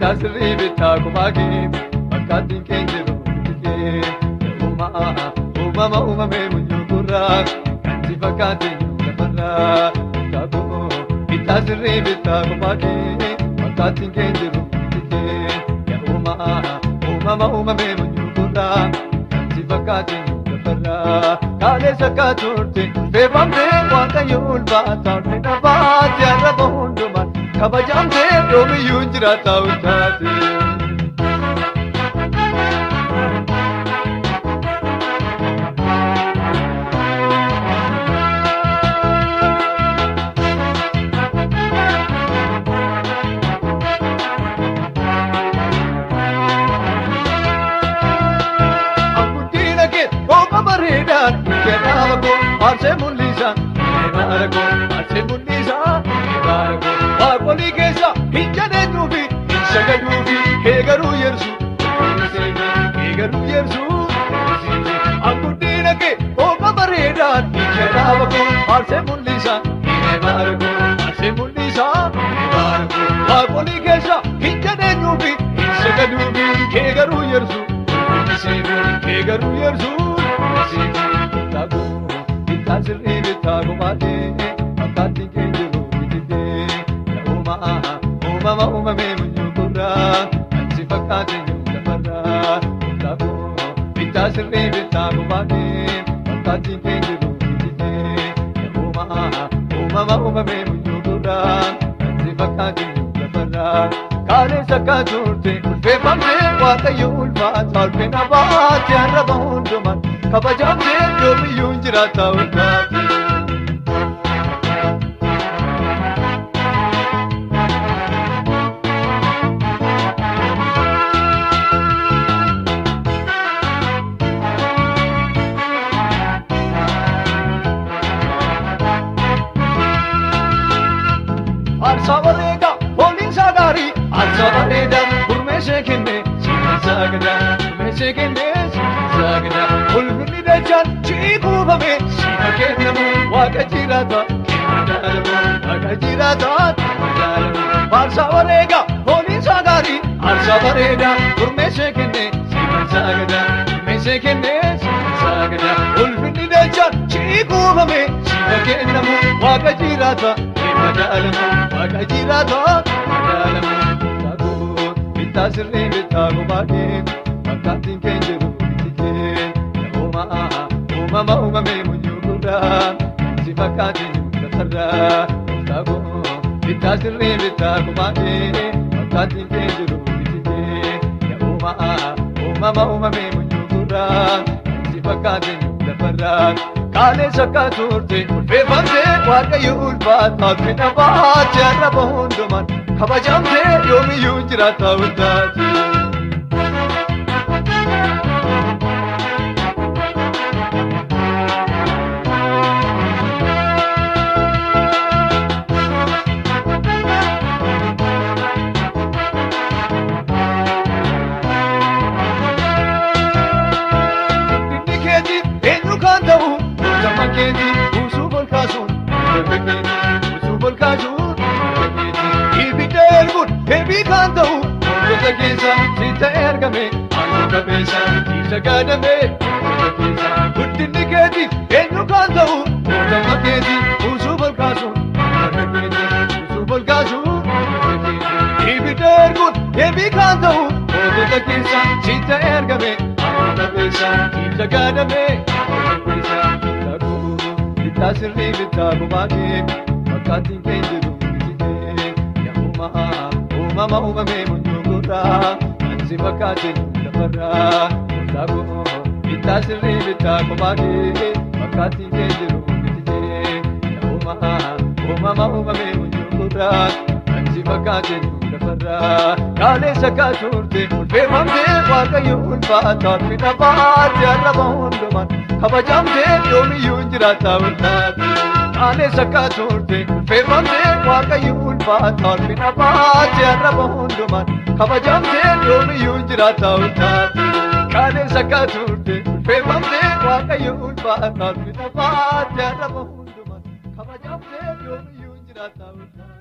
Bittaa sirrii bittaa kophaa kee fakkaatiin kee jiru bitikee. Uumaa uumama uumamee munyuu gurraa kan si fakkaate lafarraa. Bittaa koo bittaa sirrii bittaa kophaa kee fakkaatiin kee jiru bitikee. Uumaa uumama uumamee munyuu gurraa kan si fakkaate lafarraa. Kaleessa akka turte beefamtee Waaqayyo ulfaataa ulfina baate arraba hundumaan kabajamtee yoomiyyuu jiraata ulfaate. Guddina kee booqa bareedaan jedhaama koo aarsee mul'isa baara koo aarsee mul'isa baara koo waaqolii keessa hin jadeenyuufi hin sagaduufi kee garuu yersu kee garuu yersu guddina kee booqa bareedaan jedhaama koo aarsee mul'isa baara koo aarsee mul'isa baara koo waaqolii keessa hin jadeenyuufi hin sagaduufi kee garuu yersu. Kee garuu yersu bittaa sirrii bittaa kophaatee fakkaatiin kee jiru bititee uumaa uumama uumamee munyuu gurraa kan si fakkaate jiru lafarraa bittaa koo bittaa sirrii bittaa kophaatee fakkaatiin kee jiru bititee uumaa uumama uumamee munyuu gurraa kan si fakkaate jiru lafarraa. Kaleessa akka turte ulfeeffamtee Waaqayyo ulfaata ulfina baate arraba hundumaan kabajamtee yoomiyyuu jiraata ulfaate. Aarsaa bareedaa fooliinsaa gaarii aarsaa bareedaa gurmeessee kenne siifan sagadaa gurmeessee kenne siifan sagadaa ulfinni dachaan si'ii kuufame siifa kennamu waaqa jiraata kenna daalamu waaqa jiraata kenna daalamu aarsaa bareedaa fooliinsaa gaarii aarsaa bareedaa gurmeessee kenne siifan sagadaa gurmeessee kenne siifan sagadaa ulfinni dachaan si'ii kuufame siifa kennamu waaqa jiraata kenna daalamu waaqa jiraata kenna daalamu. Bittaa sirrii bittaa kophaa kee fakkaatiin kee jiru bitikee uumaa uumama uumamee munyuu gurraa kan si fakkaate jiru lafarraa bittaa koo bittaa sirrii bittaa kophaa kee fakkaatiin kee jiru bitikee uumaa uumama uumamee munyuu gurraa kan si fakkaate jiru lafarraa. Kaleessa akka turte ulfeeffamtee Waaqayyo ulfaata ulfina baate arraba hundumaan kabajamtee yoomiyyuu jiraata ulfaate. Guddinni keetiif eenyu kan ta'u mootummaan keetii buusuuf ol kaasuun mirga keetii buusuuf ol kaasuun mirga keetii ibidda erguun deebii kan ta'u mootota keessa si ta'e argame aangoo qabeessa siif sagaadame mootota keessa guddinni keetiif eenyu kan ta'u mootummaan keetii buusuuf ol kaasuun mirga keetii buusuuf ol kaasuun mirga keetii ibidda erguun deebii kan ta'u mootota keessa si ta'e argame aangoo qabeessa siif sagaadame mootota keessa bittaa koo bittaa sirrii bittaa kophaa kee fakkaatiin kee jiru bitikee uumaa uumama uumamee munyuu gurraa kan si fakkaate lafarraa bittaa koo bittaa sirrii bittaa kophaa kee fakkaatiin kee jiru bitikee uumaa uumama uumamee munyuu gurraa kan si fakkaate lafarraa. Kaleessa akka turte ulfeeffamtee Waaqayyo ulfaata ulfina baate arraba hundumaan kabajamtee yoomiyyuu jiraata ulfaate. Kaleessa akka turte ulfeeffamtee Waaqayyo ulfaata ulfina baate arraba hundumaan kabajamtee yoomiyyuu jiraata ulfaate. Kaleessa akka turte ulfeeffamtee Waaqayyo ulfaata ulfina baate arraba hundumaan kabajamtee yoomiyyuu jiraata ulfaate.